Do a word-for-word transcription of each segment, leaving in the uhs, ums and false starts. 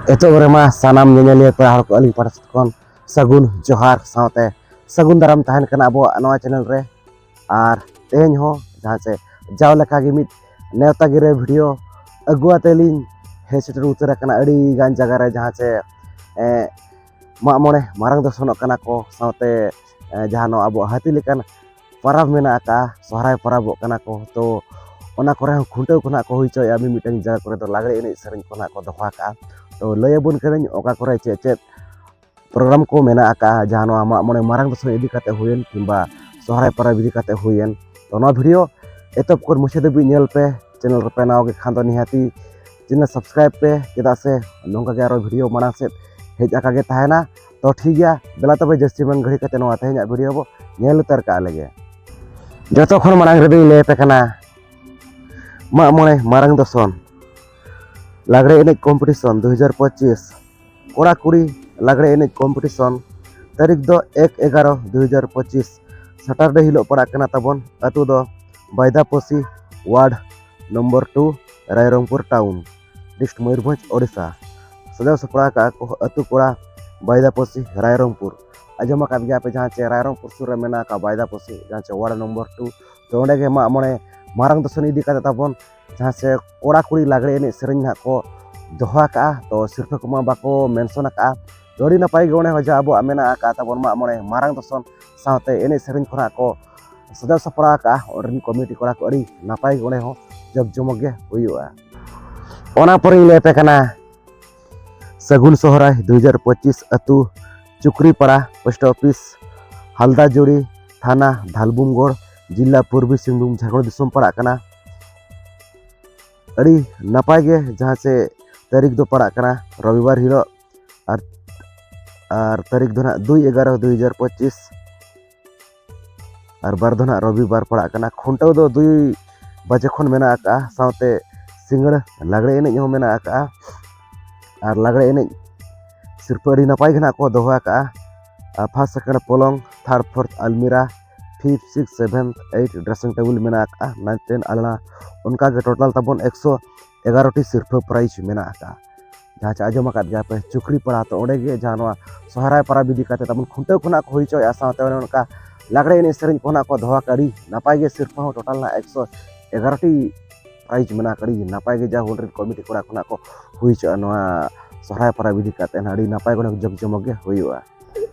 ᱮᱛᱚᱦᱚᱵ ᱨᱮᱢᱟ ᱥᱟᱱᱟᱢ ᱧᱮᱧᱮᱞᱤᱭᱟᱹ ᱯᱮᱲᱟ ᱦᱚᱲ ᱠᱚ ᱟᱹᱞᱤᱧ ᱯᱟᱦᱴᱟ ᱥᱮᱫ ᱠᱷᱚᱱ ᱥᱟᱹᱜᱩᱱ ᱡᱚᱦᱟᱨ ᱥᱟᱶᱛᱮ ᱥᱟᱹᱜᱩᱱ ᱫᱟᱨᱟᱢ ᱛᱟᱦᱮᱱ ᱠᱟᱱᱟ ᱟᱵᱚᱣᱟᱜ ᱱᱚᱣᱟ ᱪᱮᱱᱮᱞ ᱨᱮ᱾ ᱟᱨ ᱛᱮᱦᱮᱧ ᱦᱚᱸ ᱡᱟᱦᱟᱸ ᱪᱮ ᱡᱟᱣ ᱞᱮᱠᱟ ᱜᱮ ᱢᱤᱫ ᱱᱮᱣᱛᱟ ᱜᱤᱨᱟᱹ ᱵᱷᱤᱰᱤᱭᱳ ᱟᱹᱜᱩ ᱟᱛᱮ ᱞᱤᱧ ᱦᱮᱡ ᱥᱮᱴᱮᱨ ᱩᱛᱟᱹᱨ ᱟᱠᱟᱱᱟ ᱟᱹᱰᱤ ᱜᱟᱱ ᱡᱟᱭᱜᱟ ᱨᱮ, ᱡᱟᱦᱟᱸ ᱪᱮ ᱮ, ᱢᱟᱜ ᱢᱚᱬᱮ ᱢᱟᱨᱟᱝ ᱫᱚᱥᱚᱱᱚᱜ ᱠᱟᱱᱟ ᱠᱚ, ᱥᱟᱶᱛᱮ ᱮ, ᱡᱟᱦᱟᱸ ᱱᱚᱣᱟ ᱟᱵᱚᱣᱟᱜ ᱦᱟᱹᱛᱤ ᱞᱮᱠᱟᱱ ᱯᱚᱨᱚᱵᱽ ᱢᱮᱱᱟᱜ ᱟᱠᱟᱫᱼᱟ, ᱥᱚᱦᱨᱟᱭ ᱯᱚᱨᱚᱵᱚᱜ ᱠᱟᱱᱟ ᱠᱚ᱾ ᱛᱚ ᱚᱱᱟ ᱠᱚᱨᱮ ᱦᱚᱸ ᱠᱷᱩᱱᱴᱟᱹᱣ ᱠᱚ ᱱᱟᱦᱟᱜ ᱠᱚ ᱦᱩᱭ ᱦᱚᱪᱚᱭᱮᱫᱼᱟ, ᱢᱤᱢᱤᱫᱴᱟᱝ ᱡᱟᱭᱜᱟ ᱠᱚᱨᱮ ᱫᱚ ᱞᱟᱜᱽᱲᱮ ᱮᱱᱮᱡ ᱥᱮᱨᱮᱧ ᱠᱚ ᱱᱟᱦᱟᱜ ᱠᱚ ᱫᱚᱦᱚ ᱟᱠᱟᱫᱼᱟ᱾ ᱛᱚ ᱞᱟᱹᱭ ᱟᱵᱚᱱ ᱠᱟᱹᱱᱟᱹᱧ ᱚᱠᱟ ᱠᱚᱨᱮ ᱪᱮᱫ ᱪᱮᱫ ᱯᱨᱳᱜᱨᱟᱢ ᱠᱚ ᱢᱮᱱᱟᱜ ᱟᱠᱟᱫᱼᱟ, ᱡᱟᱦᱟᱸ ᱱᱚᱣᱟ ᱢᱟᱜ ᱢᱚᱬᱮ ᱢᱟᱨᱟᱝ ᱫᱚᱥᱚᱱ ᱤᱫᱤ ᱠᱟᱛᱮ ᱦᱩᱭᱮᱱ ᱠᱤᱝᱵᱟ ᱥᱚᱦᱨᱟᱭ ᱯᱚᱨᱚᱵᱽ ᱤᱫᱤ ᱠᱟᱛᱮ ᱦᱩᱭᱮᱱ᱾ ᱛᱚ ᱱᱚᱣᱟ ᱵᱷᱤᱰᱤᱭᱳ ᱮᱛᱚᱦᱚᱵ ᱠᱷᱚᱱ ᱢᱩᱪᱟᱹᱫ ᱫᱷᱟᱹᱵᱤᱡ ᱧᱮᱞ ᱯᱮ᱾ ᱪᱮᱱᱮᱞ ᱨᱮᱯᱮ ᱱᱟᱣᱟ ᱜᱮ ᱠᱷᱟᱱ ᱫᱚ ᱱᱤᱦᱟᱹᱛᱤ ᱪᱮᱱᱮᱞ ᱥᱟᱵᱥᱠᱨᱟᱭᱤᱵ ᱯᱮ, ᱪᱮᱫᱟᱜ ᱥᱮ ᱱᱚᱝᱠᱟ ᱜᱮ ᱟᱨᱚ ᱵᱷᱤᱰᱤᱭᱳ ᱢᱟᱲᱟᱝ ᱥᱮᱫ ᱦᱮᱡ ᱟᱠᱟ ᱜᱮ ᱛᱟᱦᱮᱱᱟ᱾ ᱛᱚ ᱴᱷᱤᱠ ᱜᱮᱭᱟ, ᱫᱮᱞᱟ ᱛᱚᱵᱮ ᱡᱟᱹᱥᱛᱤ ᱵᱟᱝ ᱜᱷᱟᱹᱲᱤ ᱠᱟᱛᱮ ᱱᱚᱣᱟ ᱛᱮᱦᱮᱧᱟᱜ ᱵᱷᱤᱰᱤᱭᱳ ᱵᱚ ᱧᱮᱞ ᱩᱛᱟᱹᱨ ᱠᱟᱜ ᱞᱮᱜᱮ᱾ ᱡᱚᱛᱚ ᱠᱷᱚᱱ ᱢᱟᱲᱟᱝ ᱨᱮᱫᱚᱧ ᱞᱟᱹᱭ ᱟᱯᱮ ᱠᱟᱱᱟ ᱢᱟᱜ ᱢᱚᱬᱮ ᱢᱟᱨᱟᱝ ᱫᱚᱥᱚᱱ ᱞᱟᱜᱽᱲᱮ ᱮᱱᱮᱡ ᱠᱚᱢᱯᱤᱴᱤᱥᱚᱱ ᱫᱩ ᱦᱟᱡᱟᱨ ᱯᱚᱸᱪᱤᱥ ᱠᱚᱲᱟ ᱠᱩᱲᱤ ᱞᱟᱜᱽᱲᱮ ᱮᱱᱮᱡ ᱠᱚᱢᱯᱤᱴᱤᱥᱚᱱ᱾ ᱛᱟᱹᱨᱤᱠᱷ ᱫᱚ ᱮᱠ ᱮᱜᱟᱨᱚ ᱫᱩ ᱦᱟᱡᱟᱨ ᱯᱚᱸᱪᱤᱥ, ᱥᱟᱴᱟᱨᱰᱮ ᱦᱤᱞᱳᱜ ᱯᱟᱲᱟᱜ ᱠᱟᱱᱟ ᱛᱟᱵᱚᱱ᱾ ᱟᱹᱛᱩ ᱫᱚ ᱵᱟᱭᱫᱟᱯᱚᱥᱤ, ward number two, Rairangpur town, district Mayurbhanj, Odisha. ᱥᱟᱡᱟᱣ ᱥᱟᱯᱲᱟᱣ ᱠᱟᱜᱼᱟ ᱠᱚ ᱟᱹᱛᱩ ᱠᱚᱲᱟ ᱵᱟᱭᱫᱟᱯᱚᱥᱤ, ᱨᱟᱭᱨᱚᱝᱯᱩᱨ᱾ ᱟᱸᱡᱚᱢ ᱟᱠᱟᱫ ᱜᱮᱭᱟ ᱯᱮ ᱡᱟᱦᱟᱸ ᱪᱮ ᱨᱟᱭᱨᱚᱝᱯᱩᱨ ᱥᱩᱨ ᱨᱮ ᱢᱮᱱᱟᱜ ᱟᱠᱟᱫ ᱵᱟᱭᱫᱟᱯᱚᱥᱤ, ᱡᱟᱦᱟᱸ ᱪᱮ ᱣᱟᱨᱰ ᱱᱚᱢᱵᱚᱨ ᱴᱩ᱾ ᱛᱚ ᱚᱸᱰᱮ ᱜᱮ ᱢᱟᱜ ᱢᱚᱬᱮ ᱢᱟᱨᱟᱝ ᱫᱚᱥᱚᱱ ᱤᱫᱤ ᱠᱟᱛᱮ ᱛᱟᱵᱚᱱ ᱡᱟᱦᱟᱸ ᱥᱮ ᱠᱚᱲᱟ ᱠᱩᱲᱤ ᱞᱟᱜᱽᱲᱮ ᱮᱱᱮᱡ ᱥᱮᱨᱮᱧ ᱱᱟᱦᱟᱜ ᱠᱚ ᱫᱚᱦᱚ ᱟᱠᱟᱫᱼᱟ᱾ ᱛᱚ ᱥᱤᱨᱯᱟᱹ ᱠᱚᱢᱟ ᱵᱟᱠᱚ ᱢᱮᱱᱥᱚᱱ ᱟᱠᱟᱫᱼᱟ᱾ ᱛᱚ ᱟᱹᱰᱤ ᱱᱟᱯᱟᱭ ᱜᱮ ᱚᱸᱰᱮ ᱦᱚᱸ ᱡᱟᱦᱟᱸ ᱟᱵᱚᱣᱟᱜ ᱢᱮᱱᱟᱜ ᱟᱠᱟᱫ ᱛᱟᱵᱚᱱ ᱢᱟᱜ ᱢᱚᱬᱮ ᱢᱟᱨᱟᱝ ᱫᱚᱥᱚᱱ ᱥᱟᱶᱛᱮ ᱮᱱᱮᱡ ᱥᱮᱨᱮᱧ ᱠᱚ ᱱᱟᱦᱟᱜ ᱠᱚ ᱥᱟᱡᱟᱣ ᱥᱟᱯᱲᱟᱣ ᱟᱠᱟᱫᱼᱟ᱾ ᱚᱸᱰᱮ ᱨᱮᱱ ᱠᱚᱢᱤᱴᱤ ᱠᱚᱲᱟ ᱠᱚ ᱟᱹᱰᱤ ᱱᱟᱯᱟᱭ ᱜᱮ ᱚᱸᱰᱮ ᱦᱚᱸ ᱡᱚᱠ ᱡᱚᱢᱚᱠ ᱜᱮ ᱦᱩᱭᱩᱜᱼᱟ᱾ ᱚᱱᱟ ᱯᱚᱨᱮᱧ ᱞᱟᱹᱭ ᱟᱯᱮ ᱠᱟᱱᱟ ᱥᱟᱹᱜᱩᱱ ᱥᱚᱦᱨᱟᱭ ᱫᱩ ᱦᱟᱡᱟᱨ ᱯᱚᱸᱪᱤᱥ, ᱟᱹᱛᱩ ᱪᱩᱠᱨᱤᱯᱟᱲᱟ, ᱯᱳᱥᱴ ᱚᱯᱷᱤᱥ, ᱦᱟᱞᱫᱟᱡᱩᱲᱤ, ᱛᱷᱟᱱᱟ ᱫᱷᱟᱞᱵᱩᱢᱜᱚᱲ, ᱡᱤᱞᱟ ᱯᱩᱨᱵᱤ ᱥᱤᱝᱵᱷᱩᱢ, ᱡᱷᱟᱲᱠᱷᱚᱸᱰ ᱫᱤᱥᱚᱢ ᱯᱟᱲᱟᱜ ᱠᱟᱱᱟ᱾ ᱟᱹᱰᱤ ᱱᱟᱯᱟᱭ ᱜᱮ ᱡᱟᱦᱟᱸ ᱪᱮ ᱛᱟᱹᱨᱤᱠᱷ ᱫᱚ ᱯᱟᱲᱟᱜ ᱠᱟᱱᱟ ᱨᱚᱵᱤᱵᱟᱨ ᱦᱤᱞᱳᱜ, ᱟᱨ ᱟᱨ ᱛᱟᱹᱨᱤᱠᱷ ᱫᱚ ᱱᱟᱦᱟᱜ ᱫᱩᱭ ᱮᱜᱟᱨᱚ ᱫᱩᱭ ᱦᱟᱡᱟᱨ ᱯᱚᱸᱪᱤᱥ, ᱟᱨ ᱵᱟᱨ ᱫᱚ ᱱᱟᱦᱟᱜ ᱨᱚᱵᱤᱵᱟᱨ ᱯᱟᱲᱟᱜ ᱠᱟᱱᱟ᱾ ᱠᱷᱩᱱᱴᱟᱹᱣ ᱫᱚ ᱫᱩᱭ ᱵᱟᱡᱮ ᱠᱷᱚᱱ ᱢᱮᱱᱟᱜ ᱟᱠᱟᱫᱼᱟ, ᱥᱟᱶᱛᱮ ᱥᱤᱸᱜᱟᱹᱲ ᱞᱟᱜᱽᱲᱮ ᱮᱱᱮᱡ ᱦᱚᱸ ᱢᱮᱱᱟᱜ ᱟᱠᱟᱫᱼᱟ᱾ ᱟᱨ ᱞᱟᱜᱽᱲᱮ ᱮᱱᱮᱡ ᱥᱤᱨᱯᱟᱹ ᱟᱹᱰᱤ ᱱᱟᱯᱟᱭ ᱜᱮ ᱱᱟᱦᱟᱜ ᱠᱚ ᱫᱚᱦᱚ ᱟᱠᱟᱫᱼᱟ᱾ ᱟᱨ ᱯᱷᱟᱥᱴ, ᱥᱮᱠᱮᱱᱰ ᱯᱚᱞᱚᱝ, ᱛᱷᱟᱨᱰ, ᱯᱷᱳᱨᱛᱷ ᱟᱞᱢᱤᱨᱟ, fifth, six, seventh, eight dressing table ᱢᱮᱱᱟᱜ ᱟᱠᱟᱫᱼᱟ, ᱱᱟᱭᱤᱱ, ᱴᱮᱱ ᱟᱞᱱᱟ, ᱚᱱᱠᱟᱜᱮ ᱴᱳᱴᱟᱞ ᱛᱟᱵᱚᱱ ᱮᱠᱥᱚ ᱮᱜᱟᱨᱚ ᱴᱤ ᱥᱤᱨᱯᱟᱹ ᱯᱨᱟᱭᱤᱡᱽ ᱢᱮᱱᱟᱜ ᱟᱠᱟᱫᱼᱟ᱾ ᱡᱟᱦᱟᱸ ᱪᱮ ᱟᱸᱡᱚᱢ ᱟᱠᱟᱫ ᱜᱮᱭᱟ ᱯᱮ ᱪᱩᱠᱨᱤ ᱯᱟᱲᱟ, ᱛᱚ ᱚᱸᱰᱮ ᱜᱮ ᱡᱟᱦᱟᱸ ᱱᱚᱣᱟ ᱥᱚᱦᱨᱟᱭ ᱯᱚᱨᱚᱵᱽ ᱤᱫᱤ ᱠᱟᱛᱮ ᱛᱟᱵᱚᱱ ᱠᱷᱩᱱᱴᱟᱹᱣ ᱠᱷᱚᱱᱟᱜ ᱠᱚ ᱦᱩᱭ ᱦᱚᱪᱚᱭᱮᱫᱼᱟ, ᱥᱟᱶᱛᱮ ᱚᱱᱮ ᱚᱱᱠᱟ ᱞᱟᱜᱽᱲᱮ ᱮᱱᱮᱡ ᱥᱮᱨᱮᱧ ᱠᱷᱚᱱᱟᱜ ᱠᱚ ᱫᱚᱦᱚ ᱟᱠᱟᱫ ᱟᱹᱰᱤ ᱱᱟᱯᱟᱭ ᱜᱮ ᱥᱤᱨᱯᱟᱹ ᱦᱚᱸ ᱴᱳᱴᱟᱞ ᱨᱮᱱᱟᱜ ᱮᱠᱥᱚ ᱮᱜᱟᱨᱚ ᱴᱤ ᱯᱨᱟᱭᱤᱡᱽ ᱢᱮᱱᱟᱜ ᱟᱠᱟᱫ, ᱟᱹᱰᱤ ᱱᱟᱯᱟᱭ ᱜᱮ ᱡᱟ ᱦᱩᱰᱤᱧ ᱠᱚᱢᱤᱴᱤ ᱠᱚᱲᱟ ᱠᱷᱚᱱᱟᱜ ᱠᱚ ᱦᱩᱭ ᱦᱚᱪᱚᱜᱼᱟ ᱱᱚᱣᱟ ᱥᱚᱦᱨᱟᱭ ᱯᱚᱨᱚᱵᱽ ᱤᱫᱤ ᱠᱟᱛᱮ ᱦᱟᱸᱜ ᱟᱹᱰᱤ ᱱᱟᱯᱟᱭ ᱜᱮ ᱡᱚᱠ ᱡᱚᱢᱚᱠ ᱜᱮ ᱦᱩᱭᱩᱜᱼᱟ᱾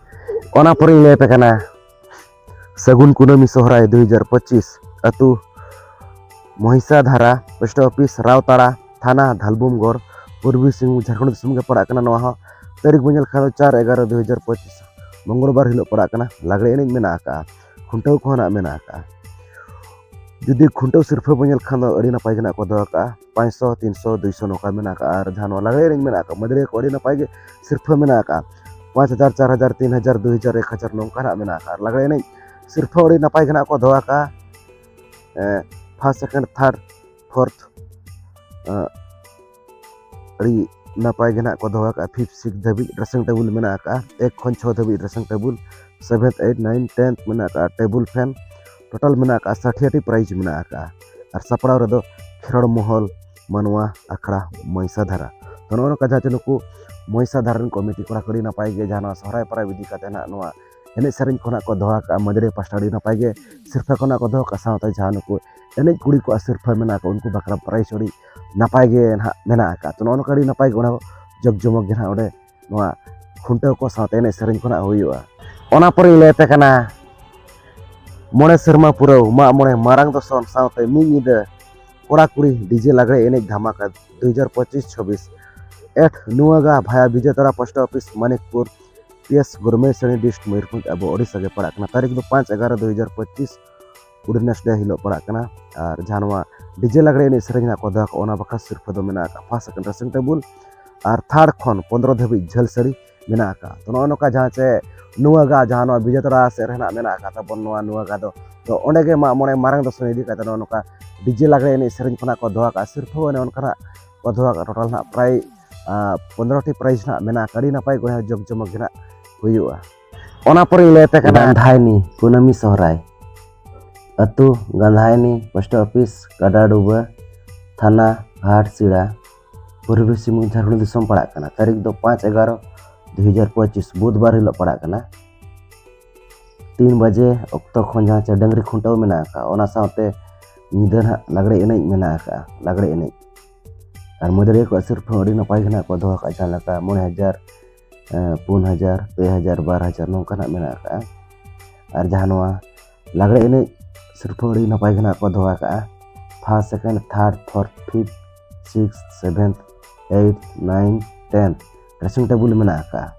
ᱚᱱᱟ ᱯᱚᱨᱮᱧ ᱞᱟᱹᱭ ᱟᱯᱮ ᱠᱟᱱᱟ ᱥᱟᱹᱜᱩᱱ ᱠᱩᱱᱟᱹᱢᱤ ᱥᱚᱦᱨᱟᱭ ᱫᱩ ᱦᱟᱡᱟᱨ ᱯᱚᱸᱪᱤᱥ, ᱟᱹᱛᱩ ᱢᱚᱦᱤᱥᱟᱫᱷᱟᱨᱟ, ᱯᱳᱥᱴ ᱚᱯᱷᱤᱥ ᱨᱟᱣᱛᱟᱲᱟ, ᱛᱷᱟᱱᱟ ᱫᱷᱟᱞᱵᱩᱢᱜᱚᱲ, ᱯᱩᱨᱵᱤ ᱥᱤᱝᱵᱷᱩᱢ, ᱡᱷᱟᱲᱠᱷᱚᱸᱰ ᱫᱤᱥᱚᱢ ᱜᱮ ᱯᱟᱲᱟᱜ ᱠᱟᱱᱟ᱾ ᱱᱚᱣᱟ ᱦᱚᱸ ᱛᱟᱹᱨᱤᱠᱷ ᱵᱚᱱ ᱧᱮᱞ ᱠᱷᱟᱱ ᱫᱚ ᱪᱟᱨ ᱮᱜᱟᱨᱚ ᱫᱩ ᱦᱟᱡᱟᱨ ᱯᱚᱸᱪᱤᱥ ᱢᱚᱝᱜᱚᱞᱵᱟᱨ ᱦᱤᱞᱳᱜ ᱯᱟᱲᱟᱜ ᱠᱟᱱᱟ᱾ ᱞᱟᱜᱽᱲᱮ ᱮᱱᱮᱡ ᱢᱮᱱᱟᱜ ᱟᱠᱟᱫᱼᱟ, ᱠᱷᱩᱱᱴᱟᱹᱣ ᱠᱚᱦᱚᱸ ᱱᱟᱜ ᱢᱮᱱᱟᱜ ᱟᱠᱟᱫᱼᱟ᱾ ᱡᱩᱫᱤ ᱠᱷᱩᱱᱴᱟᱹᱣ ᱥᱤᱨᱯᱷᱟᱹ ᱵᱚᱱ ᱧᱮᱞ ᱠᱷᱟᱱ ᱫᱚ ᱟᱹᱰᱤ ᱱᱟᱯᱟᱭ ᱜᱮ ᱱᱟᱜ ᱠᱚ ᱫᱚᱦᱚ ᱟᱠᱟᱫᱼᱟ, ᱯᱟᱸᱪᱥᱚ, ᱛᱤᱱᱥᱚ, ᱫᱩᱭᱥᱚ ᱱᱚᱝᱠᱟ ᱢᱮᱱᱟᱜ ᱟᱠᱟᱫᱼᱟ᱾ ᱟᱨ ᱡᱟᱦᱟᱸ ᱱᱚᱣᱟ ᱞᱟᱜᱽᱲᱮ ᱮᱱᱮᱡ ᱢᱮᱱᱟᱜ ᱟᱠᱟᱫᱼᱟ, ᱢᱟᱹᱫᱟᱹᱲᱤᱭᱟᱹ ᱠᱚ ᱟᱹᱰᱤ ᱱᱟᱯᱟᱭ ᱜᱮ ᱥᱤᱨᱯᱷᱟᱹ ᱢᱮᱱᱟᱜ ᱟᱠᱟᱫᱼᱟ, ᱯᱟᱸᱪ ᱦᱟᱡᱟᱨ, ᱪᱟᱨ ᱦᱟᱡᱟᱨ, ᱛᱤᱱ ᱦᱟᱡᱟᱨ, ᱫᱩᱭ ᱦᱟᱡᱟᱨ, ᱮᱠ ᱦᱟᱡᱟᱨ ᱱᱚᱝᱠᱟ ᱱᱟᱜ ᱢᱮᱱᱟᱜ ᱟᱠᱟᱫᱼᱟ᱾ ᱟᱨ ᱞᱟᱜᱽᱲᱮ ᱮᱱᱮᱡ ᱥᱤᱨᱯᱷᱟᱹ ᱟᱹᱰᱤ ᱱᱟᱯᱟᱭ ᱜᱮ ᱱᱟᱜ ᱠᱚ ᱫᱚᱦᱚ ᱟᱠᱟᱫᱼᱟ, ᱯᱷᱟᱥᱴ, ᱥᱮᱠᱮᱱᱰ, ᱛᱷᱟᱨᱰ, ᱯᱷᱳᱨᱛᱷ, ᱟᱹᱰᱤ ᱱᱟᱯᱟᱭ ᱜᱮ ᱱᱟᱜ ᱠᱚ ᱫᱚᱦᱚ ᱟᱠᱟᱫᱼᱟ᱾ ᱯᱷᱤᱯᱛᱷ, ᱥᱤᱠᱥ ᱫᱷᱟᱹᱵᱤᱡ ᱰᱨᱮᱥᱤᱝ ᱴᱮᱵᱩᱞ ᱢᱮᱱᱟᱜ ᱟᱠᱟᱫᱼᱟ, ᱮᱠ ᱠᱷᱚᱱ ᱪᱷᱚ ᱫᱷᱟᱹᱵᱤᱡ dressing table, seventh, eight, nine, tenth ᱢᱮᱱᱟᱜ ᱟᱠᱟᱫᱼᱟ, ᱴᱮᱵᱩᱞ ᱯᱷᱮᱱ, ᱴᱳᱴᱟᱞ ᱢᱮᱱᱟᱜ ᱟᱠᱟᱫᱼᱟ ᱥᱟᱴᱷᱤᱭᱟᱴᱤ ᱯᱨᱟᱭᱤᱡᱽ ᱢᱮᱱᱟᱜ ᱟᱠᱟᱫᱼᱟ᱾ ᱟᱨ ᱥᱟᱯᱲᱟᱣ ᱨᱮᱫᱚ ᱠᱷᱮᱨᱣᱟᱲ ᱢᱚᱦᱚᱞ ᱢᱟᱱᱣᱟ ᱟᱠᱷᱲᱟ ᱢᱚᱭᱥᱟᱫᱷᱟᱨᱟ᱾ ᱛᱚ ᱱᱚᱜᱼᱚ ᱱᱚᱝᱠᱟ ᱡᱟᱦᱟᱸ ᱪᱮ ᱱᱩᱠᱩ ᱢᱚᱭᱥᱟᱫᱷᱟᱨᱟ ᱨᱮᱱ ᱠᱚᱢᱤᱴᱤ ᱠᱚᱲᱟ ᱠᱚ ᱟᱹᱰᱤ ᱱᱟᱯᱟᱭ ᱜᱮ ᱡᱟᱦᱟᱸ ᱱᱚᱣᱟ ᱥᱚᱦᱨᱟᱭ ᱯᱚᱨᱚᱵᱽ ᱤᱫᱤ ᱠᱟᱛᱮ ᱱᱟᱜ ᱱᱚᱣᱟ ᱮᱱᱮᱡ ᱥᱮᱨᱮᱧ ᱠᱷᱚᱱᱟᱜ ᱠᱚ ᱫᱚᱦᱚ ᱟᱠᱟᱫᱼᱟ, ᱢᱟᱹᱫᱟᱹᱲᱤᱭᱟᱹ ᱯᱟᱥᱴᱟ ᱟᱹᱰᱤ ᱱᱟᱯᱟᱭ ᱜᱮ ᱥᱤᱨᱯᱷᱟᱹ ᱠᱷᱚᱱᱟᱜ ᱠᱚ ᱫᱚᱦᱚ ᱟᱠᱟᱫᱼᱟ, ᱥᱟᱶᱛᱮ ᱡᱟᱦᱟᱸ ᱱᱩᱠᱩ ᱮᱱᱮᱡ ᱠᱩᱲᱤ ᱠᱚᱣᱟᱜ ᱥᱤᱨᱯᱷᱟᱹ ᱢᱮᱱᱟᱜ ᱟᱠᱟᱫ ᱩᱱᱠᱩ ᱵᱟᱠᱷᱨᱟ ᱯᱨᱟᱭᱤᱡᱽ ᱟᱹᱰᱤ ᱱᱟᱯᱟᱭ ᱜᱮ ᱱᱟᱦᱟᱜ ᱢᱮᱱᱟᱜ ᱟᱠᱟᱫ᱾ ᱛᱚ ᱱᱚᱜᱼᱚ ᱱᱚᱝᱠᱟ ᱟᱹᱰᱤ ᱱᱟᱯᱟᱭ ᱜᱮ ᱚᱱᱟ ᱠᱚ ᱡᱚᱠ ᱡᱚᱢᱚᱠ ᱜᱮ ᱱᱟᱦᱟᱜ ᱚᱸᱰᱮ ᱱᱚᱣᱟ ᱠᱷᱩᱱᱴᱟᱹᱣ ᱠᱚ ᱥᱟᱶᱛᱮ ᱮᱱᱮᱡ ᱥᱮᱨᱮᱧ ᱠᱚ ᱱᱟᱦᱟᱜ ᱦᱩᱭᱩᱜᱼᱟ᱾ ᱚᱱᱟ ᱯᱚᱨᱮᱧ ᱞᱟᱹᱭ ᱟᱯᱮ ᱠᱟᱱᱟ ᱢᱚᱬᱮ ᱥᱮᱨᱢᱟ ᱯᱩᱨᱟᱹᱣ ᱢᱟᱜ ᱢᱚᱬᱮ ᱢᱟᱨᱟᱝ ᱫᱚᱥᱚᱱ ᱥᱟᱶᱛᱮ ᱢᱤᱫ ᱧᱤᱫᱟᱹ ᱠᱚᱲᱟ ᱠᱩᱲᱤ ᱰᱤᱡᱮ ᱞᱟᱜᱽᱲᱮ ᱮᱱᱮᱡ ᱫᱷᱟᱢᱟᱠᱟ ᱫᱩ ᱦᱟᱡᱟᱨ ᱯᱚᱸᱪᱤᱥ ᱪᱷᱚᱵᱵᱤᱥ, ᱮᱴ ᱱᱩᱣᱟᱜᱟ ᱵᱷᱟᱭᱟ Bijetara post office Manikpur, P S Gorumahisani dist Mayurbhanj ᱟᱵᱚ ᱳᱰᱤᱥᱟ ᱜᱮ ᱯᱟᱲᱟᱜ ᱠᱟᱱᱟ᱾ ᱛᱟᱹᱨᱤᱠᱷ ᱫᱚ ᱯᱟᱸᱪ ᱮᱜᱟᱨᱚ ᱫᱩ ᱦᱟᱡᱟᱨ ᱯᱚᱸᱪᱤᱥ, ᱩᱰᱤᱱᱮᱥ ᱰᱮ ᱦᱤᱞᱳᱜ ᱯᱟᱲᱟᱜ ᱠᱟᱱᱟ᱾ ᱟᱨ ᱡᱟᱦᱟᱸ ᱱᱚᱣᱟ ᱰᱤᱡᱮ ᱞᱟᱜᱽᱲᱮ ᱮᱱᱮᱡ ᱥᱮᱨᱮᱧ ᱨᱮᱱᱟᱜ ᱠᱚ ᱫᱚᱦᱚ ᱠᱟᱜᱼᱟ, ᱚᱱᱟ ᱵᱟᱠᱷᱨᱟ ᱥᱤᱨᱯᱷᱟᱹ ᱫᱚ ᱢᱮᱱᱟᱜ ᱟᱠᱟᱫ ᱯᱷᱟᱥᱴ, ᱥᱮᱠᱮᱱᱰ, ᱰᱨᱮᱥᱤᱝ ᱴᱮᱵᱩᱞ ᱟᱨ ᱛᱷᱟᱨᱰ ᱠᱷᱚᱱ ᱯᱚᱱᱫᱽᱨᱚ ᱫᱷᱟᱹᱵᱤᱡ ᱡᱷᱟᱹᱞ ᱥᱟᱹᱲᱤ ᱢᱮᱱᱟᱜ ᱟᱠᱟᱫ᱾ ᱛᱚ ᱱᱚᱜᱼᱚ ᱱᱚᱝᱠᱟ ᱡᱟᱦᱟᱸ ᱪᱮ ᱱᱩᱣᱟᱜᱟ, ᱡᱟᱦᱟᱸ ᱱᱚᱣᱟ ᱵᱤᱡᱮᱛᱟᱲᱟ ᱥᱮᱫ ᱨᱮ ᱱᱟᱜ ᱢᱮᱱᱟᱜ ᱟᱠᱟᱫ ᱛᱟᱵᱚᱱ ᱱᱚᱣᱟ ᱱᱩᱣᱟᱜᱟ ᱫᱚ, ᱛᱚ ᱚᱸᱰᱮ ᱜᱮ ᱢᱟᱜ ᱢᱚᱬᱮ ᱢᱟᱨᱟᱝ ᱫᱚᱥᱚᱱ ᱤᱫᱤ ᱠᱟᱛᱮ ᱱᱚᱜᱼᱚ ᱱᱚᱝᱠᱟ ᱰᱤᱡᱮ ᱞᱟᱜᱽᱲᱮ ᱮᱱᱮᱡ ᱥᱮᱨᱮᱧ ᱠᱷᱚᱱᱟᱜ ᱠᱚ ᱫᱚᱦᱚ ᱟᱠᱟᱫᱼᱟ ᱥᱤᱨᱯᱷᱟᱹ, ᱚᱱᱮ ᱚᱱᱠᱟᱱᱟᱜ ᱠᱚ ᱫᱚᱦᱚ ᱟᱠᱟᱫᱼᱟ᱾ ᱴᱳᱴᱟᱞ ᱱᱟᱜ ᱯᱨᱟᱭ ᱯᱚᱱᱫᱽᱨᱚ ᱴᱤ ᱯᱨᱟᱭᱤᱡᱽ ᱱᱟᱜ ᱢᱮᱱᱟᱜ ᱟᱠᱟᱫ, ᱟᱹᱰᱤ ᱱᱟᱯᱟᱭ ᱜᱚᱭ ᱡᱚᱠ ᱡᱚᱢᱚᱠ ᱜᱮ ᱱᱟᱜ ᱦᱩᱭᱩᱜᱼᱟ᱾ ᱚᱱᱟ ᱯᱚᱨᱮᱧ ᱞᱟᱹᱭ ᱟᱯᱮ ᱠᱟᱱᱟ ᱜᱟᱱᱫᱷᱟᱭᱱᱤ ᱠᱩᱱᱟᱹᱢᱤ ᱥᱚᱦᱨᱟᱭ, ᱟᱹᱛᱩ ᱜᱟᱱᱫᱷᱟᱭᱱᱤ, ᱯᱳᱥᱴ ᱚᱯᱷᱤᱥ ᱠᱟᱰᱟᱰᱩᱵᱟᱹ, ᱛᱷᱟᱱᱟ ᱜᱷᱟᱴᱥᱤᱲᱟ, ᱯᱩᱨᱵᱤ ᱥᱤᱝᱵᱷᱩᱢ ᱡᱷᱟᱲᱠᱷᱚᱸᱰ ᱫᱤᱥᱚᱢ ᱯᱟᱲᱟᱜ ᱠᱟᱱᱟ᱾ ᱛᱟᱹᱨᱤᱠᱷ ᱫᱚ ᱯᱟᱸᱪ ᱮᱜᱟᱨᱚ ᱫᱩ ᱦᱟᱡᱟᱨ ᱯᱚᱸᱪᱤᱥ, ᱵᱩᱫᱷᱵᱟᱨ ᱦᱤᱞᱳᱜ ᱯᱟᱲᱟᱜ ᱠᱟᱱᱟ᱾ ᱛᱤᱱ ᱵᱟᱡᱮ ᱚᱠᱛᱚ ᱠᱷᱚᱱ ᱡᱟᱦᱟᱸ ᱪᱮ ᱰᱟᱹᱝᱨᱤ ᱠᱷᱩᱱᱴᱟᱹᱣ ᱢᱮᱱᱟᱜ ᱟᱠᱟᱫᱼᱟ, ᱚᱱᱟ ᱥᱟᱶᱛᱮ ᱧᱤᱫᱟᱹ ᱱᱟᱦᱟᱜ ᱞᱟᱜᱽᱲᱮ ᱮᱱᱮᱡ ᱢᱮᱱᱟᱜ ᱟᱠᱟᱫᱼᱟ, ᱞᱟᱜᱽᱲᱮ ᱮᱱᱮᱡ᱾ ᱟᱨ ᱢᱟᱹᱫᱟᱹᱲᱤᱭᱟᱹ ᱠᱚᱣᱟᱜ ᱥᱤᱨᱯᱷᱟᱹ ᱟᱹᱰᱤ ᱱᱟᱯᱟᱭ ᱜᱮ ᱱᱟᱦᱟᱜ ᱠᱚ ᱫᱚᱦᱚ ᱟᱠᱟᱫᱼᱟ, ᱡᱟᱦᱟᱸ ᱞᱮᱠᱟ ᱢᱚᱬᱮ ᱦᱟᱡᱟᱨ, ᱮᱸ, ᱯᱩᱱ ᱦᱟᱡᱟᱨ, ᱯᱮ ᱦᱟᱡᱟᱨ, ᱵᱟᱨ ᱦᱟᱡᱟᱨ ᱱᱚᱝᱠᱟ ᱱᱟᱦᱟᱜ ᱢᱮᱱᱟᱜ ᱟᱠᱟᱫᱼᱟ᱾ ᱟᱨ ᱡᱟᱦᱟᱸ ᱱᱚᱣᱟ ᱞᱟᱜᱽᱲᱮ ᱮᱱᱮᱡ ᱥᱤᱨᱯᱷᱟᱹ ᱟᱹᱰᱤ ᱱᱟᱯᱟᱭ ᱜᱮ ᱱᱟᱦᱟᱜ ᱠᱚ ᱫᱚᱦᱚ ᱟᱠᱟᱫᱼᱟ᱾ First, second, third, fourth, fifth, sixth, seventh, eighth, ninth, tenth dressing table ᱢᱮᱱᱟᱜ ᱟᱠᱟᱫᱼᱟ᱾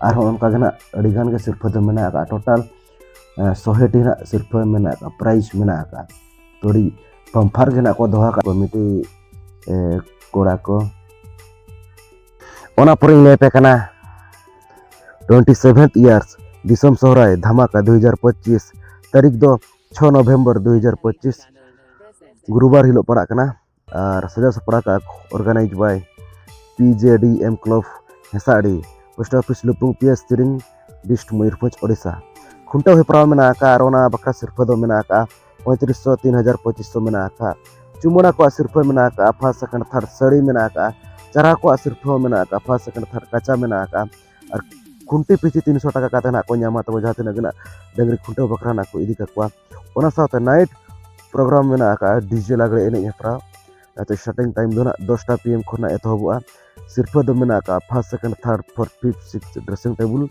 ᱟᱨᱦᱚᱸ ᱚᱱᱠᱟ ᱜᱮ ᱱᱟᱦᱟᱜ ᱟᱹᱰᱤ ᱜᱟᱱ ᱜᱮ ᱥᱤᱨᱯᱷᱟᱹ ᱫᱚ ᱢᱮᱱᱟᱜ ᱟᱠᱟᱫᱼᱟ᱾ Total, ᱮᱸ, ᱥᱚᱭ ᱴᱤ ᱱᱟᱦᱟᱜ ᱥᱤᱨᱯᱷᱟᱹ ᱢᱮᱱᱟᱜ ᱟᱠᱟᱫᱼᱟ, prize ᱢᱮᱱᱟᱜ ᱟᱠᱟᱫᱼᱟ᱾ ᱛᱚ ᱟᱹᱰᱤ bumper ᱜᱮ ᱱᱟᱦᱟᱜ ᱠᱚ ᱫᱚᱦᱚ ᱟᱠᱟᱫ ᱠᱚᱢᱤᱴᱤ, ᱮ, ᱠᱚᱲᱟ ᱠᱚ᱾ ᱚᱱᱟ ᱯᱚᱨᱮᱧ ᱞᱟᱹᱭ ᱟᱯᱮ ᱠᱟᱱᱟ twenty seventh years ᱫᱤᱥᱚᱢ ᱥᱚᱦᱨᱟᱭ ᱫᱷᱟᱢᱟᱠᱟ ᱫᱩ ᱦᱟᱡᱟᱨ ᱯᱚᱸᱪᱤᱥ, ᱛᱟᱹᱨᱤᱠᱷ ᱫᱚ ᱪᱷᱚ ᱱᱚᱵᱷᱮᱢᱵᱚᱨ ᱫᱩ ᱦᱟᱡᱟᱨ ᱯᱚᱸᱪᱤᱥ, ᱜᱩᱨᱩᱵᱟᱨ ᱦᱤᱞᱳᱜ ᱯᱟᱲᱟᱜ ᱠᱟᱱᱟ᱾ ᱟᱨ ᱥᱟᱡᱟᱣ ᱥᱟᱯᱲᱟᱣ ᱠᱟᱜᱼᱟ, organized by P J D M Club ᱦᱮᱸᱥᱟᱜᱰᱤ, post office ᱞᱩᱯᱩᱝ, P S ᱛᱤᱨᱤᱝ, district Mayurbhanj, Odisha. ᱠᱷᱩᱱᱴᱟᱹᱣ ᱦᱮᱯᱨᱟᱣ ᱢᱮᱱᱟᱜ ᱟᱠᱟᱫᱼᱟ ᱟᱨ ᱚᱱᱟ ᱵᱟᱠᱷᱨᱟ ᱥᱤᱨᱯᱷᱟᱹ ᱫᱚ ᱢᱮᱱᱟᱜ ᱟᱠᱟᱫᱼᱟ ᱯᱚᱸᱭᱛᱨᱤᱥ ᱥᱚ, ᱛᱤᱱ ᱦᱟᱡᱟᱨ ᱯᱚᱸᱪᱤᱥ ᱥᱚ ᱢᱮᱱᱟᱜ ᱟᱠᱟᱫᱼᱟ᱾ ᱪᱩᱢᱟᱹᱲᱟ ᱠᱚᱣᱟᱜ ᱥᱤᱨᱯᱷᱟᱹ ᱢᱮᱱᱟᱜ ᱟᱠᱟᱫᱼᱟ, first, second, third ᱥᱟᱹᱲᱤ ᱢᱮᱱᱟᱜ ᱟᱠᱟᱫᱼᱟ᱾ ᱪᱟᱨᱦᱟᱣ ᱠᱚᱣᱟᱜ ᱥᱤᱨᱯᱷᱟᱹ ᱦᱚᱸ ᱢᱮᱱᱟᱜ ᱟᱠᱟᱫᱼᱟ, first, second, third ᱠᱟᱪᱟ ᱢᱮᱱᱟᱜ ᱟᱠᱟᱫᱼᱟ᱾ ᱟᱨ ᱠᱷᱩᱱᱴᱤ ᱯᱤᱪᱷᱤ ᱛᱤᱱᱥᱚ ᱴᱟᱠᱟ ᱠᱟᱛᱮ ᱱᱟᱜ ᱠᱚ ᱧᱟᱢᱟ, ᱛᱚᱵᱮ ᱡᱟᱦᱟᱸ ᱛᱤᱱᱟᱹᱜ ᱜᱮ ᱱᱟᱜ ᱰᱟᱹᱝᱨᱤ ᱠᱷᱩᱱᱴᱟᱹᱣ ᱵᱟᱠᱷᱨᱟ ᱱᱟᱜ ᱠᱚ ᱤᱫᱤ ᱠᱟᱠᱚᱣᱟ᱾ ᱚᱱᱟ ᱥᱟᱶᱛᱮ night program ᱢᱮᱱᱟᱜ ᱟᱠᱟᱫᱼᱟ, D J ᱞᱟᱜᱽᱲᱮ ᱮᱱᱮᱡ ᱦᱮᱯᱨᱟᱣ᱾ ᱡᱟᱛᱮ starting time ᱫᱚ ᱱᱟᱜ ᱫᱚᱥᱴᱟ P M ᱠᱷᱚᱱ ᱱᱟᱜ ᱮᱛᱚᱦᱚᱵᱚᱜᱼᱟ᱾ ᱥᱤᱨᱯᱷᱟᱹ ᱫᱚ ᱢᱮᱱᱟᱜ ᱟᱠᱟᱫᱼᱟ first, second, third, fourth, fifth, sixth dressing table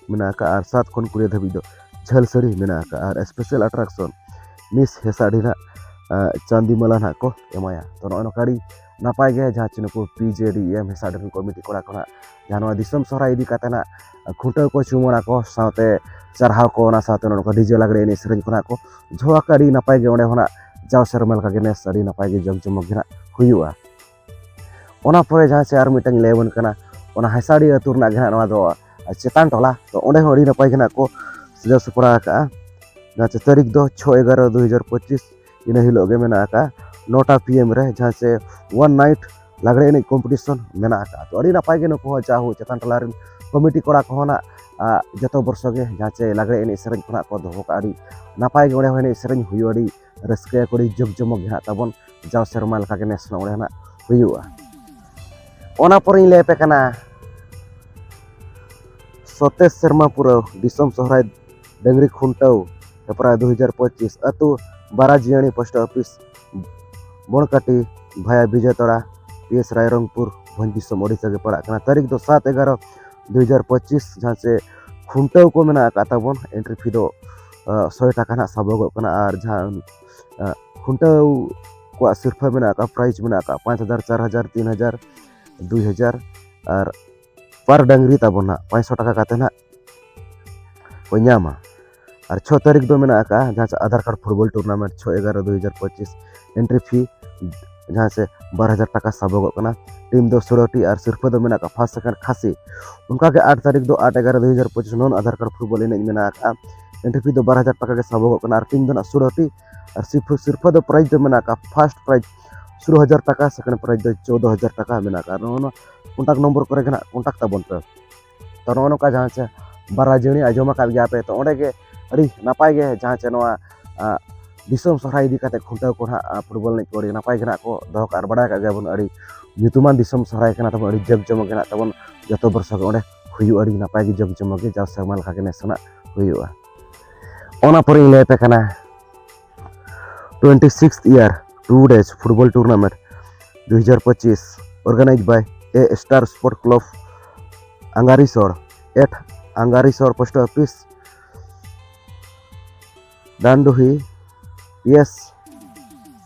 ᱢᱮᱱᱟᱜ ᱟᱠᱟᱫᱼᱟ ᱟᱨ ᱥᱟᱛ ᱠᱷᱚᱱ ᱠᱩᱲᱤ ᱫᱷᱟᱹᱵᱤᱡ ᱫᱚ ᱡᱷᱟᱹᱞ ᱥᱟᱹᱲᱤ ᱢᱮᱱᱟᱜ ᱟᱠᱟᱫᱼᱟ᱾ ᱟᱨ special attraction Miss ᱦᱮᱸᱥᱟᱜᱰᱤ ᱱᱟᱜ, ᱟ, ᱪᱟᱸᱫᱤ ᱢᱟᱞᱟ ᱱᱟᱜ ᱠᱚ ᱮᱢᱟᱭᱟ᱾ ᱛᱚ ᱱᱚᱜᱼᱚᱭ ᱱᱚᱝᱠᱟ ᱟᱹᱰᱤ ᱱᱟᱯᱟᱭ ᱜᱮ ᱡᱟᱦᱟᱸ ᱪᱮ ᱱᱩᱠᱩ P J D M ᱦᱮᱸᱥᱟᱜᱰᱤ ᱨᱮᱱ ᱠᱚᱢᱤᱴᱤ ᱠᱚᱲᱟ ᱠᱚ ᱱᱟᱜ ᱡᱟᱦᱟᱸ ᱱᱚᱣᱟ ᱫᱤᱥᱚᱢ ᱥᱚᱦᱨᱟᱭ ᱤᱫᱤ ᱠᱟᱛᱮ ᱱᱟᱜ ᱠᱷᱩᱱᱴᱟᱹᱣ ᱠᱚ ᱪᱩᱢᱟᱹᱲᱟ ᱠᱚ ᱥᱟᱶᱛᱮ ᱪᱟᱨᱦᱟᱣ ᱠᱚ, ᱚᱱᱟ ᱥᱟᱶᱛᱮ ᱱᱚᱜᱼᱚ ᱱᱚᱝᱠᱟ D J ᱞᱟᱜᱽᱲᱮ ᱮᱱᱮᱡ ᱥᱮᱨᱮᱧ ᱠᱚ ᱱᱟᱜ ᱠᱚ ᱡᱷᱚᱛᱚ ᱟᱹᱰᱤ ᱱᱟᱯᱟᱭ ᱜᱮ ᱚᱸᱰᱮ ᱦᱚᱸ ᱱᱟᱜ ᱡᱟᱣ ᱥᱮᱨᱢᱟ ᱞᱮᱠᱟ ᱜᱮ ᱱᱮᱥ ᱟᱹᱰᱤ ᱱᱟᱯᱟᱭ ᱜᱮ ᱡᱚᱢ ᱡᱚᱢᱚᱠ ᱜᱮ ᱱᱟᱜ ᱦᱩᱭᱩᱜᱼᱟ᱾ ᱚᱱᱟ ᱯᱚᱨᱮ ᱡᱟᱦᱟᱸ ᱪᱮ ᱟᱨ ᱢᱤᱫᱴᱟᱝ ᱞᱟᱹᱭ ᱟᱵᱚᱱ ᱠᱟᱱᱟ, ᱚᱱᱟ ᱦᱮᱸᱥᱟᱜᱰᱤ ᱟᱹᱛᱩ ᱨᱮᱱᱟᱜ ᱜᱮ ᱱᱟᱜ ᱱᱚᱣᱟ ᱫᱚ ᱪᱮᱛᱟᱱ ᱴᱚᱞᱟ᱾ ᱛᱚ ᱚᱸᱰᱮ ᱦᱚᱸ ᱟᱹᱰᱤ ᱱᱟᱯᱟᱭ ᱜᱮ ᱱᱟᱜ ᱠᱚ ᱥᱟᱡᱟᱣ ᱥᱟᱯᱲᱟᱣ ᱟᱠᱟᱫᱼᱟ᱾ ᱡᱟᱦᱟᱸ ᱪᱮ ᱛᱟᱹᱨᱤᱠᱷ ᱫᱚ ᱪᱷᱚ ᱮᱜᱟᱨᱚ ᱫᱩ ᱦᱟᱡᱟᱨ ᱯᱚᱸᱪᱤᱥ, ᱤᱱᱟᱹ ᱦᱤᱞᱳᱜ ᱜᱮ ᱢᱮᱱᱟᱜ ᱟᱠᱟᱫᱼᱟ ᱱᱚᱴᱟ P M ᱨᱮ, ᱡᱟᱦᱟᱸ ᱪᱮ one night ᱞᱟᱜᱽᱲᱮ ᱮᱱᱮᱡ competition ᱢᱮᱱᱟᱜ ᱟᱠᱟᱫᱼᱟ᱾ ᱛᱚ ᱟᱹᱰᱤ ᱱᱟᱯᱟᱭ ᱜᱮ ᱱᱩᱠᱩ ᱦᱚᱸ ᱡᱟᱦᱳ ᱪᱮᱛᱟᱱ ᱴᱚᱞᱟ ᱨᱮᱱ ᱠᱚᱢᱤᱴᱤ ᱠᱚᱲᱟ ᱠᱚᱦᱚᱸ ᱱᱟᱜ, ᱟ, ᱡᱚᱛᱚ ᱵᱚᱨᱥᱚ ᱜᱮ ᱡᱟᱦᱟᱸ ᱪᱮ ᱞᱟᱜᱽᱲᱮ ᱮᱱᱮᱡ ᱥᱮᱨᱮᱧ ᱠᱚ ᱱᱟᱜ ᱠᱚ ᱫᱚᱦᱚ ᱠᱟᱜᱼᱟ᱾ ᱟᱹᱰᱤ ᱱᱟᱯᱟᱭ ᱜᱮ ᱚᱸᱰᱮ ᱦᱚᱸ ᱮᱱᱮᱡ ᱥᱮᱨᱮᱧ ᱦᱩᱭᱩᱜᱼᱟ, ᱟᱹᱰᱤ ᱨᱟᱹᱥᱠᱟᱹᱭᱟᱠᱚ, ᱟᱹᱰᱤ ᱡᱟᱠ ᱡᱚᱢᱚᱠ ᱜᱮ ᱱᱟᱜ ᱛᱟᱵᱚᱱ ᱡᱟᱣ ᱥᱮᱨᱢᱟ ᱞᱮᱠᱟ ᱜᱮ ᱱᱮᱥ ᱦᱚᱸ ᱚᱸᱰᱮ ᱱᱟᱜ ᱦᱩᱭᱩᱜᱼᱟ᱾ ᱚᱱᱟ ᱯᱚᱨᱮᱧ ᱞᱟᱹᱭ ᱟᱯᱮ ᱠᱟᱱᱟ ᱥᱚᱛᱮᱥ ᱥᱮᱨᱢᱟ ᱯᱩᱨᱟᱹᱣ ᱫᱤᱥᱚᱢ ᱥᱚᱦᱨᱟᱭ ᱰᱟᱹᱝᱨᱤ ᱠᱷᱩᱱᱴᱟᱹᱣ ᱦᱮᱯᱨᱟᱣ ᱫᱩ ᱦᱟᱡᱟᱨ ᱯᱚᱸᱪᱤᱥ, ᱟᱹᱛᱩ ᱵᱟᱨᱟᱡᱤᱭᱟᱹᱲᱤ ᱯᱳᱥᱴ ᱚᱯᱷᱤᱥ, ᱵᱚᱲᱠᱟᱴᱤ ᱵᱷᱟᱭᱟ ᱵᱤᱡᱚᱭᱛᱟᱲᱟ, ᱯᱤ ᱮᱥ ᱨᱟᱭᱨᱚᱝᱯᱩᱨ, ᱵᱷᱚᱸᱡᱽ ᱫᱤᱥᱚᱢ, ᱳᱰᱤᱥᱟ ᱜᱮ ᱯᱟᱲᱟᱜ ᱠᱟᱱᱟ᱾ ᱛᱟᱹᱨᱤᱠᱷ ᱫᱚ ᱥᱟᱛ ᱮᱜᱟᱨᱚ ᱫᱩ ᱦᱟᱡᱟᱨ ᱯᱚᱸᱪᱤᱥ, ᱡᱟᱦᱟᱸ ᱪᱮ ᱠᱷᱩᱱᱴᱟᱹᱣ ᱠᱚ ᱢᱮᱱᱟᱜ ᱟᱠᱟᱫ ᱛᱟᱵᱚᱱ᱾ ᱮᱱᱴᱨᱤ ᱯᱷᱤ ᱫᱚ ᱥᱚᱭ ᱴᱟᱠᱟ ᱱᱟᱦᱟᱜ ᱥᱟᱵᱚᱜᱚᱜ ᱠᱟᱱᱟ᱾ ᱟᱨ ᱡᱟᱦᱟᱸ ᱠᱷᱩᱱᱴᱟᱹᱣ ᱠᱚᱣᱟᱜ ᱥᱤᱨᱯᱷᱟᱹ ᱢᱮᱱᱟᱜ ᱟᱠᱟᱫ, ᱯᱨᱟᱭᱤᱡᱽ ᱢᱮᱱᱟᱜ ᱟᱠᱟᱫ ᱯᱟᱸᱪ ᱦᱟᱡᱟᱨ, ᱪᱟᱨ ᱦᱟᱡᱟᱨ, ᱛᱤᱱ ᱦᱟᱡᱟᱨ, ᱫᱩᱭ ᱦᱟᱡᱟᱨ, ᱟᱨ ᱯᱟᱨ ᱰᱟᱹᱝᱨᱤ ᱛᱟᱵᱚᱱ ᱱᱟᱦᱟᱜ ᱯᱟᱸᱪᱥᱚ ᱴᱟᱠᱟ ᱠᱟᱛᱮ ᱱᱟᱦᱟᱜ ᱠᱚ ᱧᱟᱢᱟ᱾ ᱟᱨ ᱪᱷᱚ ᱛᱟᱹᱨᱤᱠᱷ ᱫᱚ ᱢᱮᱱᱟᱜ ᱟᱠᱟᱫᱼᱟ ᱡᱟᱦᱟᱸ ᱪᱮ ᱟᱫᱷᱟᱨ ᱠᱟᱨᱰ ᱯᱷᱩᱴᱵᱚᱞ ᱴᱩᱨᱱᱟᱢᱮᱱᱴ, ᱪᱷᱚ ᱮᱜᱟᱨᱚ ᱫᱩ ᱦᱟᱡᱟᱨ ᱯᱚᱸᱪᱤᱥ᱾ ᱮᱱᱴᱨᱤ ᱯᱷᱤ ᱡᱟᱦᱟᱸ ᱪᱮ ᱵᱟᱨ ᱦᱟᱡᱟᱨ ᱴᱟᱠᱟ ᱥᱟᱵᱚᱜᱚᱜ ᱠᱟᱱᱟ᱾ ᱴᱤᱢ ᱫᱚ ᱥᱳᱞᱳ ᱴᱤ ᱟᱨ ᱥᱤᱨᱯᱷᱟᱹ ᱫᱚ ᱢᱮᱱᱟᱜ ᱟᱠᱟᱫ ᱯᱷᱟᱥᱴ, ᱥᱮᱠᱮᱱᱰ, ᱠᱷᱟᱥᱤ᱾ ᱚᱱᱠᱟᱜᱮ ᱟᱴ ᱛᱟᱹᱨᱤᱠᱷ ᱫᱚ ᱟᱴ ᱮᱜᱟᱨᱚ ᱫᱩ ᱦᱟᱡᱟᱨ ᱯᱚᱸᱪᱤᱥ ᱱᱚᱱ ᱟᱫᱷᱟᱨ ᱠᱟᱨᱰ ᱯᱷᱩᱴᱵᱚᱞ ᱮᱱᱮᱡ ᱢᱮᱱᱟᱜ ᱟᱠᱟᱫᱼᱟ᱾ ᱮᱱᱴᱨᱤ ᱯᱷᱤ ᱫᱚ ᱵᱟᱨ ᱦᱟᱡᱟᱨ ᱴᱟᱠᱟ ᱜᱮ ᱥᱟᱵᱚᱜᱚᱜ ᱠᱟᱱᱟ᱾ ᱟᱨ ᱴᱤᱢ ᱫᱚ ᱱᱟᱜ ᱥᱳᱞᱳ ᱴᱤ ᱟᱨ ᱥᱤᱨᱯᱷᱟᱹ, ᱥᱤᱨᱯᱷᱟᱹ ᱫᱚ ᱯᱨᱟᱭᱤᱡᱽ ᱫᱚ ᱢᱮᱱᱟᱜ ᱟᱠᱟᱫ ᱯᱷᱟᱥᱴ ᱯᱨᱟᱭᱤᱡᱽ ᱥᱳᱞᱳ ᱦᱟᱡᱟᱨ ᱴᱟᱠᱟ, ᱥᱮᱠᱮᱱᱰ ᱯᱨᱟᱭᱤᱡᱽ ᱫᱚ ᱪᱳᱫᱽᱫᱳ ᱦᱟᱡᱟᱨ ᱴᱟᱠᱟ ᱢᱮᱱᱟᱜ ᱟᱠᱟᱫᱼᱟ᱾ ᱱᱚᱜᱼᱚ ᱱᱚᱣᱟ ᱠᱚᱱᱴᱟᱠᱴ ᱱᱚᱢᱵᱚᱨ ᱠᱚᱨᱮ ᱜᱮ ᱱᱟᱜ ᱠᱚᱱᱴᱟᱠᱴ ᱛᱟᱵᱚᱱ ᱯᱮ᱾ ᱛᱚ, ᱱᱚᱜᱼᱚ ᱱᱚᱝᱠᱟ ᱡᱟᱦᱟᱸ ᱪᱮ ᱵᱟᱨᱟᱡᱟᱹᱲᱤ ᱟᱸᱡᱚᱢ ᱟᱠᱟᱫ ᱜᱮᱭᱟ ᱯᱮ, ᱛᱚ ᱚᱸᱰᱮ ᱜᱮ ᱟᱹᱰᱤ ᱱᱟᱯᱟᱭ ᱜᱮ ᱡᱟᱦᱟᱸ ᱪᱮ ᱱᱚᱣᱟ ᱟ, ᱫᱤᱥᱚᱢ ᱥᱚᱦᱨᱟᱭ ᱤᱫᱤ ᱠᱟᱛᱮ ᱠᱷᱩᱱᱴᱟᱹᱣ ᱠᱚ ᱱᱟᱦᱟᱜ ᱟ, ᱯᱷᱩᱴᱵᱚᱞ ᱮᱱᱮᱡ ᱠᱚ ᱟᱹᱰᱤ ᱱᱟᱯᱟᱭ ᱜᱮ ᱱᱟᱦᱟᱜ ᱠᱚ ᱫᱚᱦᱚ ᱠᱟᱜᱼᱟ᱾ ᱟᱨ ᱵᱟᱲᱟᱭ ᱠᱟᱜ ᱜᱮᱭᱟᱵᱚᱱ ᱟᱹᱰᱤ ᱧᱩᱛᱩᱢᱟᱱ ᱫᱤᱥᱚᱢ ᱥᱚᱦᱨᱟᱭ ᱠᱟᱱᱟ ᱛᱟᱵᱚᱱ, ᱟᱹᱰᱤ ᱡᱟᱠ ᱡᱚᱢᱚᱠ ᱜᱮ ᱱᱟᱦᱟᱜ ᱛᱟᱵᱚᱱ ᱡᱚᱛᱚ ᱵᱚᱨᱥᱚ ᱜᱮ ᱚᱸᱰᱮ ᱦᱩᱭᱩᱜᱼᱟ, ᱟᱹᱰᱤ ᱱᱟᱯᱟᱭ ᱜᱮ ᱡᱟᱠ ᱡᱚᱢᱚᱠ ᱜᱮ ᱡᱟᱣ ᱥᱮᱨᱢᱟ ᱞᱮᱠᱟ ᱜᱮ ᱱᱮᱥ ᱦᱚᱸ ᱱᱟᱦᱟᱜ ᱦᱩᱭᱩᱜᱼᱟ᱾ ᱚᱱᱟ ᱯᱚᱨᱮᱧ ᱞᱟᱹᱭ ᱟᱯᱮ ᱠᱟᱱᱟ twenty sixth year two days football tournament ᱫᱩ ᱦᱟᱡᱟᱨ ᱯᱚᱸᱪᱤᱥ, organized by A Star Sport Club, Angarisor, at Angarisor post office, Danduhi, P S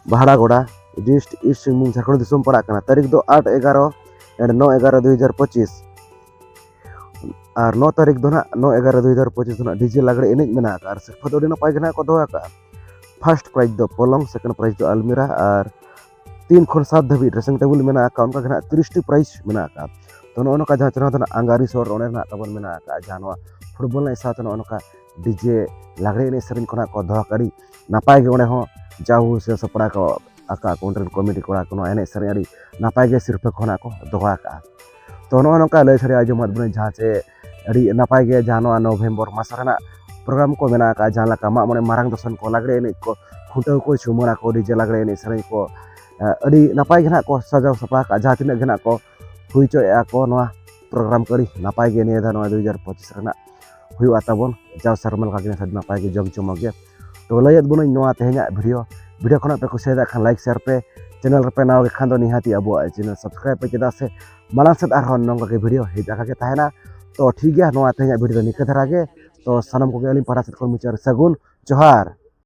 Baharagora, dist east Singhbhum, Jharkhand ᱫᱤᱥᱚᱢ ᱯᱟᱲᱟᱜ ᱠᱟᱱᱟ᱾ ᱛᱟᱹᱨᱤᱠᱷ ᱫᱚ ᱟᱴ ᱮᱜᱟᱨᱚ and ᱱᱚ ᱮᱜᱟᱨᱚ ᱫᱩ ᱦᱟᱡᱟᱨ ᱯᱚᱸᱪᱤᱥ᱾ ᱟᱨ ᱱᱚ ᱛᱟᱹᱨᱤᱠᱷ ᱫᱚ ᱱᱟᱦᱟᱜ ᱱᱚ ᱮᱜᱟᱨᱚ ᱫᱩ ᱦᱟᱡᱟᱨ ᱯᱚᱸᱪᱤᱥ ᱫᱚ ᱱᱟᱦᱟᱜ ᱰᱤᱡᱮ ᱞᱟᱜᱽᱲᱮ ᱮᱱᱮᱡ ᱢᱮᱱᱟᱜ ᱟᱠᱟᱫᱼᱟ᱾ ᱟᱨ ᱥᱤᱨᱯᱷᱟᱹ ᱫᱚ ᱟᱹᱰᱤ ᱱᱟᱯᱟᱭ ᱜᱮ ᱱᱟᱦᱟᱜ ᱠᱚ ᱫᱚᱦᱚ ᱟᱠᱟᱫᱼᱟ᱾ ᱯᱷᱟᱥᱴ ᱯᱨᱟᱭᱤᱡᱽ ᱫᱚ ᱯᱚᱞᱚᱝ, ᱥᱮᱠᱮᱱᱰ ᱯᱨᱟᱭᱤᱡᱽ ᱫᱚ ᱟᱞᱢᱤᱨᱟ, ᱟᱨ ᱛᱤᱱ ᱠᱷᱚᱱ ᱥᱟᱛ ᱫᱷᱟᱹᱵᱤᱡ ᱰᱨᱮᱥᱤᱝ ᱴᱮᱵᱤᱞ ᱢᱮᱱᱟᱜ ᱟᱠᱟᱫ, ᱚᱱᱠᱟ ᱜᱮ ᱱᱟᱦᱟᱜ ᱛᱤᱨᱤᱥ ᱴᱤ ᱯᱨᱟᱭᱤᱡᱽ ᱢᱮᱱᱟᱜ ᱟᱠᱟᱫ᱾ ᱛᱚ, ᱱᱚᱜᱼᱚ ᱱᱚᱝᱠᱟ ᱡᱟᱦᱟᱸ ᱪᱮ ᱱᱚᱣᱟ ᱫᱚ ᱱᱟᱦᱟᱜ ᱟᱝᱜᱟᱨᱤ ᱥᱚᱦᱚᱨ ᱨᱮ ᱚᱸᱰᱮ ᱱᱟᱦᱟᱜ ᱛᱟᱵᱚᱱ ᱢᱮᱱᱟᱜ ᱟᱠᱟᱫ, ᱡᱟᱦᱟᱸ ᱱᱚᱣᱟ ᱯᱷᱩᱴᱵᱚᱞ ᱮᱱᱮᱡ ᱥᱟᱶᱛᱮ ᱱᱚᱜᱼᱚ ᱱᱚᱝᱠᱟ ᱰᱤᱡᱮ ᱞᱟᱜᱽᱲᱮ ᱮᱱᱮᱡ ᱥᱮᱨᱮᱧ ᱠᱷᱚᱱᱟᱜ ᱠᱚ ᱫᱚᱦᱚ ᱠᱟᱜᱼᱟ᱾ ᱟᱹᱰᱤ ᱱᱟᱯᱟᱭ ᱜᱮ ᱚᱸᱰᱮ ᱦᱚᱸ ᱡᱟᱣ ᱥᱮ ᱥᱟᱯᱲᱟᱣ ᱠᱚ ᱟᱠᱟᱫ ᱠᱚ ᱚᱸᱰᱮ ᱨᱮᱱ ᱠᱚᱢᱤᱴᱤ ᱠᱚᱲᱟ ᱠᱚ ᱱᱚᱣᱟ ᱮᱱᱮᱡ ᱥᱮᱨᱮᱧ ᱟᱹᱰᱤ ᱱᱟᱯᱟᱭ ᱜᱮ ᱥᱤᱨᱯᱷᱟᱹ ᱠᱷᱚᱱᱟᱜ ᱠᱚ ᱫᱚᱦᱚ ᱟᱠᱟᱫᱼᱟ᱾ ᱛᱚ, ᱱᱚᱜᱼᱚ ᱱᱚᱝᱠᱟ ᱞᱟᱹᱭ ᱥᱟᱹᱨᱤ ᱟᱸᱡᱚᱢᱟᱫ ᱵᱚᱱᱟᱹᱧ ᱡᱟᱦᱟᱸ ᱪᱮ ᱟᱹᱰᱤ ᱱᱟᱯᱟᱭ ᱜᱮ ᱡᱟᱦᱟᱸ ᱱᱚᱣᱟ ᱱᱚᱵᱷᱮᱢᱵᱚᱨ ᱢᱟᱥ ᱨᱮᱱᱟᱜ ᱯᱨᱳᱜᱨᱟᱢ ᱠᱚ ᱢᱮᱱᱟᱜ ᱟᱠᱟᱫᱼᱟ, ᱡᱟᱦᱟᱸ ᱞᱮᱠᱟ ᱢᱟᱜ ᱢᱚᱬᱮ ᱢᱟᱨᱟᱝ ᱫᱚᱥᱚᱱ ᱠᱚ, ᱞᱟᱜᱽᱲᱮ ᱮᱱᱮᱡ ᱠᱚ, ᱠᱷᱩᱱᱴᱟᱹᱣ ᱠᱚ, ᱪᱷᱩᱢᱟᱹᱲᱟ ᱠᱚ, ᱰᱤᱡᱮ ᱞᱟᱜᱽᱲᱮ ᱮᱱᱮᱡ ᱥᱮᱨᱮᱧ ᱠᱚ, ᱟᱹᱰᱤ ᱱᱟᱯᱟᱭ ᱜᱮ ᱱᱟᱦᱟᱜ ᱠᱚ ᱥᱟᱡᱟᱣ ᱥᱟᱯᱲᱟᱣ ᱟᱠᱟᱫᱼᱟ᱾ ᱡᱟᱦᱟᱸ ᱛᱤᱱᱟᱹᱜ ᱜᱮ ᱱᱟᱦᱟᱜ ᱠᱚ ᱦᱩᱭ ᱦᱚᱪᱚᱭᱮᱫᱼᱟ ᱠᱚ ᱱᱚᱣᱟ ᱯᱨᱳᱜᱨᱟᱢ ᱠᱚ ᱟᱹᱰᱤ ᱱᱟᱯᱟᱭ ᱜᱮ ᱱᱤᱭᱟᱹ ᱫᱷᱟᱣ ᱱᱚᱣᱟ ᱫᱩ ᱦᱟᱡᱟᱨ ᱯᱚᱸᱪᱤᱥ ᱨᱮᱱᱟᱜ ᱦᱩᱭᱩᱜᱼᱟ ᱛᱟᱵᱚᱱ᱾ ᱡᱟᱣ ᱥᱮᱨᱢᱟ ᱞᱮᱠᱟ ᱜᱮ ᱟᱹᱰᱤ ᱱᱟᱯᱟᱭ ᱜᱮ ᱡᱚᱢ ᱡᱚᱢᱚᱠ ᱜᱮ᱾ ᱛᱚ ᱞᱟᱹᱭᱮᱫ ᱵᱚᱱᱟᱹᱧ ᱱᱚᱣᱟ ᱛᱮᱦᱮᱧᱟᱜ ᱵᱷᱤᱰᱤᱭᱳ, ᱵᱷᱤᱰᱤᱭᱳ ᱠᱷᱚᱱᱟᱜ ᱯᱮ ᱠᱩᱥᱤᱭᱟᱫᱟ ᱠᱷᱟᱱ ᱞᱟᱭᱤᱠ ᱥᱮᱭᱟᱨ ᱯᱮ, ᱪᱮᱱᱮᱞ ᱨᱮᱯᱮ ᱱᱟᱣᱟ ᱜᱮ ᱠᱷᱟᱱ ᱫᱚ ᱱᱤᱦᱟᱹᱛᱤ ᱟᱵᱚᱣᱟᱜ ᱪᱮᱱᱮᱞ ᱥᱟᱵᱥᱠᱨᱟᱭᱤᱵ ᱯᱮ, ᱪᱮᱫᱟᱜ ᱥᱮ ᱢᱟᱲᱟᱝ ᱥᱮᱫ ᱟᱨᱦᱚᱸ ᱱᱚᱝᱠᱟ ᱜᱮ ᱵᱷᱤᱰᱤᱭᱳ ᱦᱮᱡ ᱟᱠᱟ ᱜᱮ ᱛᱟᱦᱮᱱᱟ᱾ ᱛᱚ ᱴᱷᱤᱠ ᱜᱮᱭᱟ, ᱱᱚᱣᱟ ᱛᱮᱦᱮᱧᱟᱜ ᱵᱷᱤᱰᱤᱭᱳ ᱫᱚ ᱱᱤᱝᱠᱟᱹ ᱫᱷᱟᱨᱟ ᱜᱮ᱾ ᱛᱚ ᱥᱟᱱᱟᱢ ᱠᱚᱜᱮ ᱟᱹᱞᱤᱧ ᱯᱟᱦᱴᱟ ᱥᱮᱫ ᱠᱷᱚᱱ ᱢᱩᱪᱟᱹᱫ ᱨᱮ ᱥᱟᱹᱜᱩᱱ ᱡᱚᱦᱟᱨ᱾